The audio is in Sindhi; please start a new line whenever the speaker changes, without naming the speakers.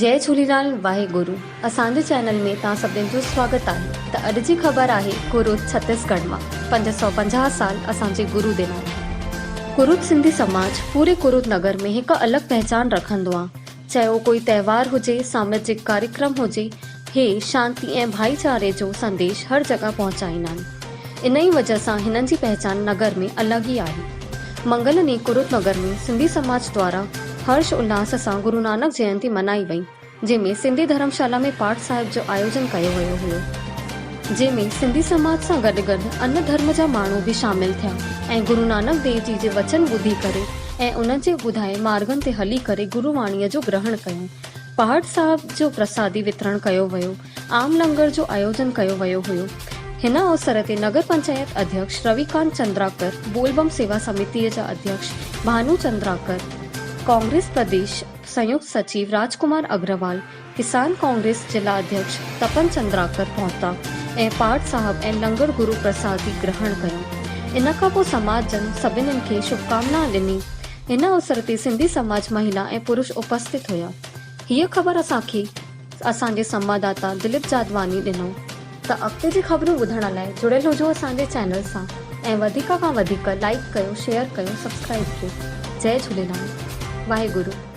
جئي جهوليلال واهگرو اسان جي چينل ۾ توهان سڀني جو سواگت آهي ته اڄ جي خبر آهي ڪرود ڇتيسڳڙهه مان 550 سال اسان جي گرو ڏنا ڪرود سنڌي سماج پوري ڪرود نگر ۾ هڪ الڳ پهچان رکندو آ چاهي اهو ڪوئي تهوار هجي ساماجڪ ڪاريڪرم هجي هي شانتي ۽ ڀائيچاري جو سنديش هر جڳهه پهچائيندا آهن ان ئي وجه سان هنن جي پهچان نگر ۾ الڳ ئي آهي. منگل ڏينهن ڪرود نگر ۾ سنڌي سماج دواران هرش الهاس سان گرو نانڪ جينتي منائي وئي، جنهن ۾ سنڌي ڌرمشالا ۾ پاٺ صاحب جو آيوجن ڪيو ويو هيو، جنهن ۾ سنڌي سماج سان گڏ گڏ ان ڌرم جا ماڻهو به شامل ٿيا ۽ گرو نانڪ ديو جي جي وچن ٻڌي ڪري ۽ انهن جي ٻڌائي مارڳن تي هلي ڪري گرو واڻيء جو گرهڻ ڪيو. پاٺ صاحب جو پرسادي وترڻ ڪيو ويو. عام لنگر جو آيوجن ڪيو ويو هيو. هن اوسر تي نگر پنچائت اڌيڪش روي ڪانت چندراڪر، بول بم سيوا سميتيء جا اڌيڪش ڀانو چندراڪر، ڪانگريس پرديش سنيڪت سچيو راج ڪمار اگروال، ڪسان ڪانگريس ضلع اڌيڪش تپن چندراڪر پهتا ۽ پاٺ صاحب ۽ لنگر گرو پرسادي گرهڻ ڪيو. ان کان پوء سماج جن سڀنين کي شڀڪامنا ڏني. هن اوسر تي سنڌي سماج مهلا ۽ پرش اپسٿت هيا. هيء خبر اسان کي اسان جي سنواداتا دليپ جادواني ڏنو. ته اڳتي جي خبرون ٻڌڻ لاء جڙيل هجو اسان جي چينل سان ۽ وڌيڪ کان وڌيڪ لائيڪ ڪيو شيئر ڪيو سبسڪرائيب ڪيو جئي جهوليلال واهگرو.